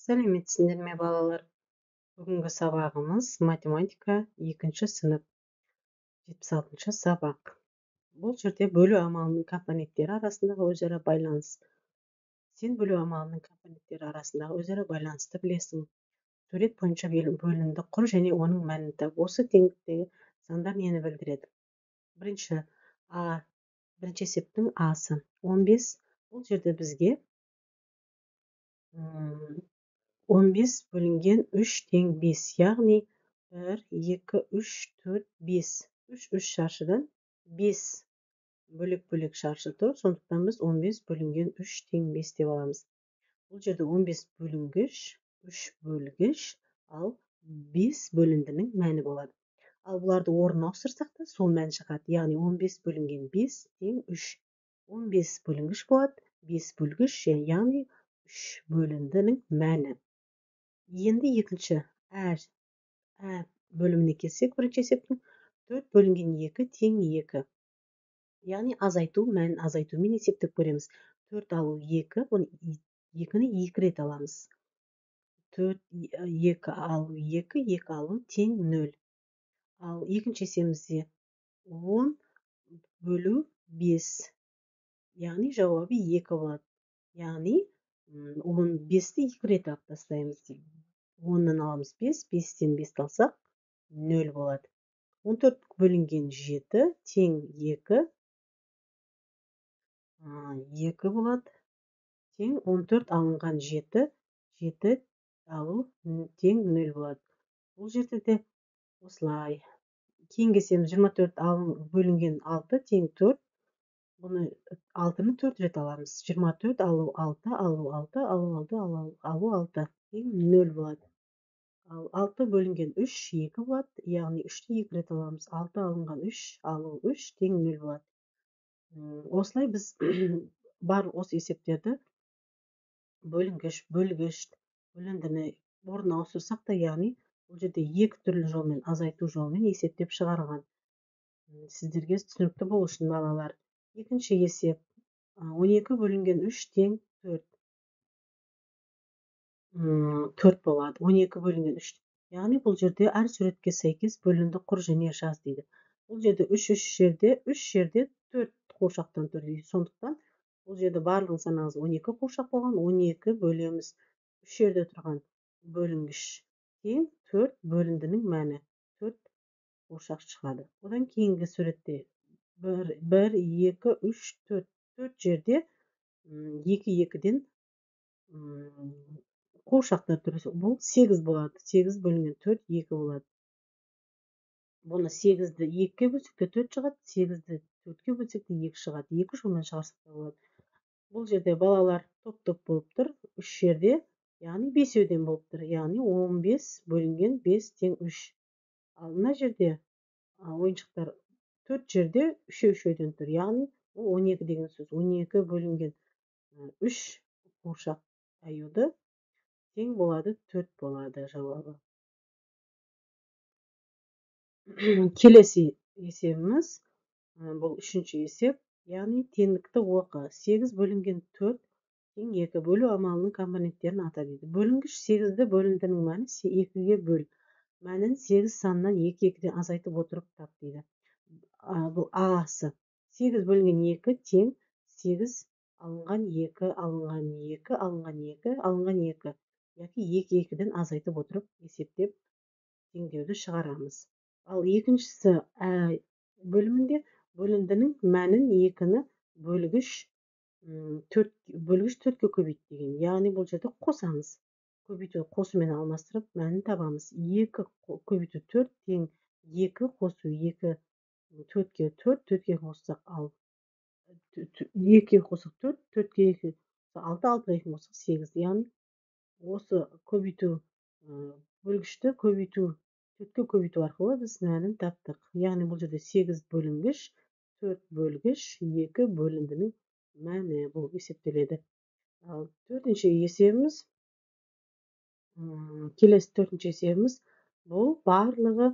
Сәлеметсіңдер ме, балалар? Бүгінгі сабағымыз математика 2-ші сынып, 76-шы сабақ. Бұл жерде бөлу амалының компоненттері арасындағы өзара байланыс. Сен бөлу амалының компоненттері арасындағы өзара байланысты білесің. Сурет бойынша бөлінді құр және оның мәнін тап. Осы теңдіктегі сандар нені білдіреді? Бірінші А, бірінші есептің А-сы 15. Бұл жерде бізге 15 бөлінген 3 тең 5, яғни 1, 2, 3, 4, 5. 3, 3 шаршыдан 5 бөлек-бөлек шаршы тұр, сондықтан біз 15 бөлінген 3 тең 5 деп аламыз. Бұл жерде 15 бөлінгіш, 3 бөлгіш, ал 5 бөліндінің мәні болады. Ал бұларды орнына ауыстырсақ та сол мән шығады, яғни 15 бөлінген 5 тең 3. 15 бөлінгіш болады, 5 бөлгіш, яғни 3 бөліндінің мәні. Енді екінші ә бөліміне келсек, бірінші есептің 4 бөлінген 2 тең 2. Яғни азайту мәнін азайтумен есептеп көреміз. 4 алу 2, бұны 2-ні 2 рет аламыз. 4, 2 алу 2, 2 алу тең 0. Ал екінші есебімізде 10 бөлу 5. Яғни жауабы 2 болады. Яғни 15-ті 2 рет алып тастаймыз. 10-нан аламыз 5, 5-тен 5 алсақ 0 болады. 14 бөлінген 7 тең 2, 2 болады. Тең 14 алынған 7, 7 алу тең 0 болады. Бұл жерде де осылай. Кейінгі есебіміз 24 бөлінген 6 тең 4. Бұны 6-ны 4 рет аламыз. 24 алу 6, алу 6, алу 6, алу 6 тең 0 болады. Ал 6 бөлінген 3, 2 болады. Яғни 3-ті 2 рет аламыз. 6 алынған 3, алу 3 тең 0 болады. Осылай біз бар осы есептерді бөлінгіш, бөлгіш, бөліндіні орнына ауыстырсақ та, яғни бұл жерде екі түрлі жолмен, азайту жолымен есептеп шығарған. Сіздерге түсінікті болу үшін, балалар. Екінші есеп 12 бөлінген 3 тең 4. 4 болады. 12 бөлінген 3. Яғни бұл жерде әр суретке сәйкес бөлінді құр және жаз дейді. Бұл жерде 3 3 жерде, 3 жерде 4 қуыршақтан тұр дейді. Сондықтан бұл жерде барлығын санаңыз 12 қуыршақ болған, 12 бөлеміз. 3 жерде тұрған бөлінгіш тең 4 бөліндінің мәні 4 қуыршақ шығады. Одан кейінгі суретте 1, 2, 3, 4. 4 жерде 2 2-ден қуыршақтар тұр. Бұл 8 болады. 8 бөлінген 4, 2 болады. Бұны 8-ді 2-ге бөлсек те 4 шығады, 8-ді 4-ге бөлсек те 2 шығады. 2 жолмен шығарсақ та болады. Бұл жерде балалар топ-топ болып тұр. 3 жерде, яғни 5-еуден болып тұр. Яғни 15 бөлінген 5 тең 3. Ал мына жерде ойыншықтар 4 жерде 3-еуден тұр. Яғни ол 12 деген сөз. 12 бөлінген 3 қуыршақ аюды тең болады, 4 болады жауабы. Келесі есебіміз, бұл үшінші есеп, яғни теңдікті оқы. 8 бөлінген 4 тең 2. Бөлу амалының компоненттерін ата дейді. Бөлінгіш 8-ді бөліндінің мәні 2-ге бөл. Мәнін 8 санынан 2 2-ден азайтып отырып тап дейді. Бұл А-сы. 8 бөлінген 2 тең 8 алынған 2, алынған 2, алынған 2, алынған 2. Яки 2 2-ден азайтып отырып есептеп теңдеуді шығарамыз. Ал екіншісі ә бөлімінде бөліндінің мәнін 2-ні бөлгіш 4-ке көбейт деген. Яғни бұл жерде қосамыз. Көбейту қосумен алмастырып мәнін табамыз. 2 көбейту 4 тең 2 қосу 2 4-ке 4, 4-ке қоссақ ал 2-ге қоссақ 4, 4-ке 2 6, 6-ға 2 қоссақ 8. Яғни осы көбейту бөлгішті көбейту 4-ке көбейту арқылы біз мәнін таптық. Яғни бұл жерде 8 бөлінгіш, 4 бөлгіш, 2 бөліндінің мәні болып есептеледі. Ал төртінші есебіміз, келесі төртінші есебіміз, бұл барлығы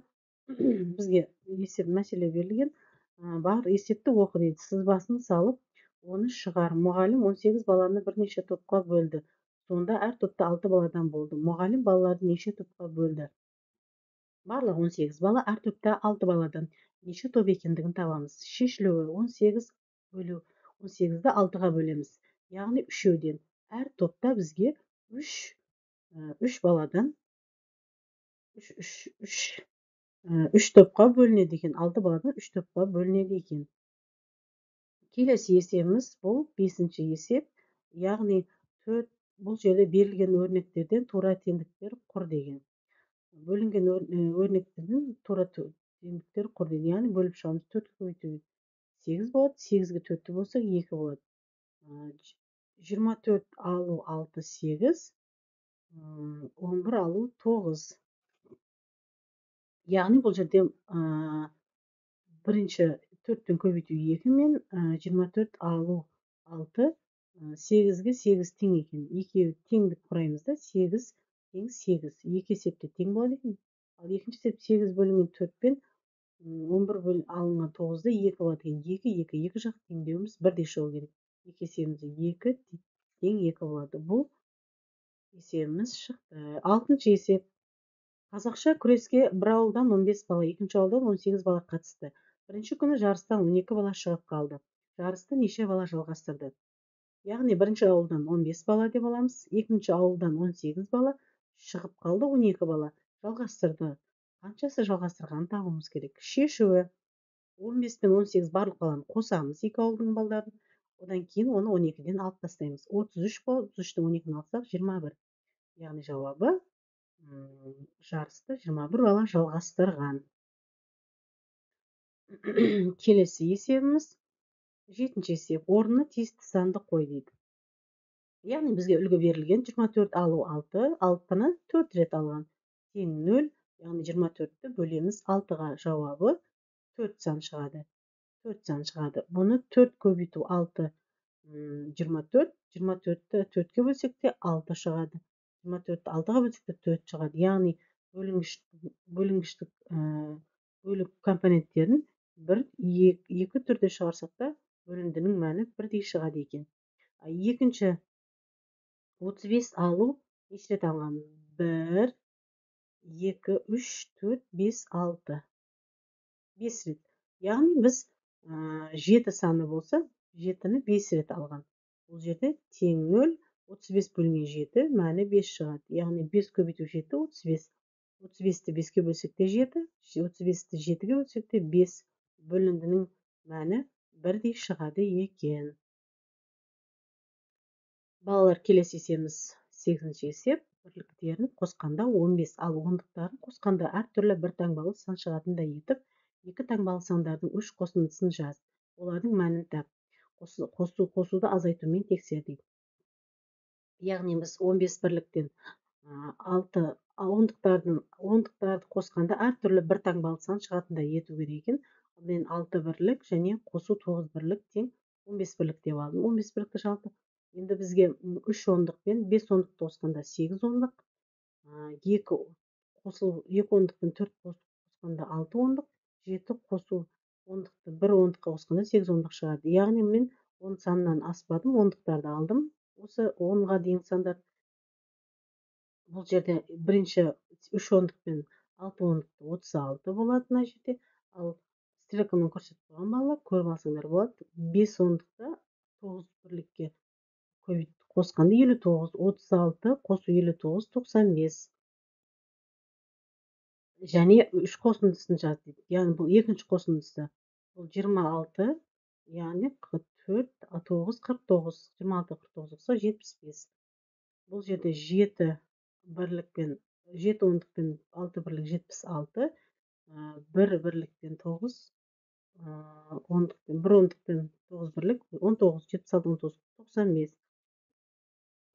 бізге есеп мәселе берілген. Бар есепті оқы дейді. Сызбасын салып, оны шығар. Мұғалім 18 баланы бірнеше топқа бөлді. Сонда әр топта 6 баладан болды. Мұғалім балаларды неше топқа бөлді? Барлығы 18 бала, әр топта 6 баладан. Неше топ екендігін табамыз. Шешілуі 18 бөлу 18-ді 6-ға бөлеміз. Яғни үшеуден. Әр топта бізге 3 баладан 3 топқа бөлінеді екен. 6 баладан 3 топқа бөлінеді екен. Келесі есебіміз бұл 5-ші есеп. Яғни 4, бұл жерде берілген өрнектерден тура теңдіктер құр деген. Бөлінген өрнектерден тура теңдіктер құр деген. Яғни бөліп шығамыз. 4 көбейту 8 болады. 8-ге 4-ті бөлсек 2 болады. 24 алу 6 8, 11 алу 9. Яғни бұл жерде бірінші 4-тен көбейту 2 мен 24 алу 6, 8-ге 8 тең екен. Екеуі теңдік құраймыз да, 8 тең 8. Екі есепте тең болады екен. Ал екінші есеп 8 бөлінген 4 пен 11 бөлін алынған 9-да 2 болады екен. 2, 2, екі жақ теңдеуіміз бірдей шығу керек. Екі есебімізде 2 тең 2 болады. Бұл есебіміз шықты. 6-шы есеп. Қазақша күреске бір ауылдан 15 бала, екінші ауылдан 18 бала қатысты. Бірінші күні жарыстан 12 бала шығып қалды. Жарысты неше бала жалғастырды? Яғни бірінші ауылдан 15 бала деп аламыз, екінші ауылдан 18 бала шығып қалды, 12 бала жалғастырды. Қаншасы жалғастырғанын табуымыз керек. Шешуі 15 пен 18 барлық баланы қосамыз, екі ауылдың балдарын. Одан кейін оны 12-ден алып тастаймыз. 33 болады, 33-тен 12-ні алсақ 21. Яғни жауабы жарысты 21 бала жалғастырған. Келесі есебіміз 7-ші есеп. Орнына тиісті санды қой дейді. Яғни бізге үлгі берілген 24 алу 6, 6-ны 4 рет алған. Тең 0, яғни 24-ті бөлеміз 6-ға, жауабы 4 сан шығады. 4 сан шығады. Бұны 4 көбейту 6, 24, 24-ті 4-ке бөлсек те 6 шығады. 24-ті 6-ға бөлсек те 4 шығады. Яғни бөлінгіштік бөлік компоненттерін бір, екі түрде шығарсақ та бөліндінің мәні бірдей шығады екен. Екінші 35 алу неше рет алған? 1, 2, 3, 4, 5, 6. 5 рет. Яғни біз 7 саны болса, 7-ні 5 рет алған. Бұл жерде тең 0, 35 бөлінген 7, мәні 5 шығады. Яғни 5 көбейту 7, 35. 35-ті 5-ке бөлсек те 7, 35-ті 7-ге бөлсек те 5. Бөліндінің мәні бірдей шығады екен. Балалар, келесі есебіміз 8-ші есеп. Бірліктерін қосқанда 15, ал ондықтарын қосқанда әртүрлі бір таңбалы сан шығатындай етіп, екі таңбалы сандардың 3 қосындысын жаз. Олардың мәнін тап. Қосуды азайтумен тексер дейді. Яғни біз 15 бірліктен 6 ондықтарды қосқанда әртүрлі бір таңбалы сан шығатындай ету керек екен. Мен 6 бірлік және қосу 9 бірлік тең 15 бірлік деп алдым. 15 бірлікті жалпы. Енді бізге 3 ондық пен 5 ондықты қосқанда 8 ондық, 2 қосу 2 ондық пен 4 қосқанда 6 ондық, 7 қосу ондықты 1 ондыққа қосқанда 8 ондық шығады. Яғни мен 10 саннан аспадым, ондықтарды алдым. Осы 10-ға дейін сандар. Бұл жерде бірінші 3 ондық пен 6 ондықты 36 болады мына жерде. Ал стрелкамен көрсетіп қойған балалар көріп алсаңдар болады. 5 ондықты 9 бірлікке қосқанда 59, 36 қосу 59, 95. Және 3 қосындысын жаз дейді. Яғни бұл екінші қосындысы. Бұл 26, яғни 4, 9, 49, 26, 49 болса 75. Бұл жерде 7 бірлікпен, 7 ондықпен 6 бірлік 76, 1 бірлікпен 9, ондықпен, 1 ондықпен 9 бірлік, 19, 76, 19, 95.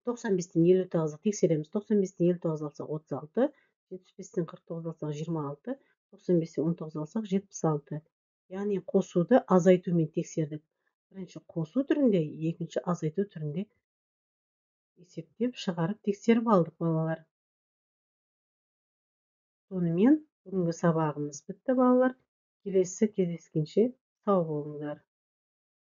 95-тен 59-ды тексереміз. 95-тен 59 алсақ 36, 75-тен 49 алсақ 26, 95-тен 19 алсақ 76. Яғни қосуды азайтумен тексердік. Бірінші қосу түрінде, екінші азайту түрінде есептеп шығарып тексеріп алдық балалар. Сонымен бүгінгі сабағымыз бітті балалар. Келесі кездескенше сау болыңдар.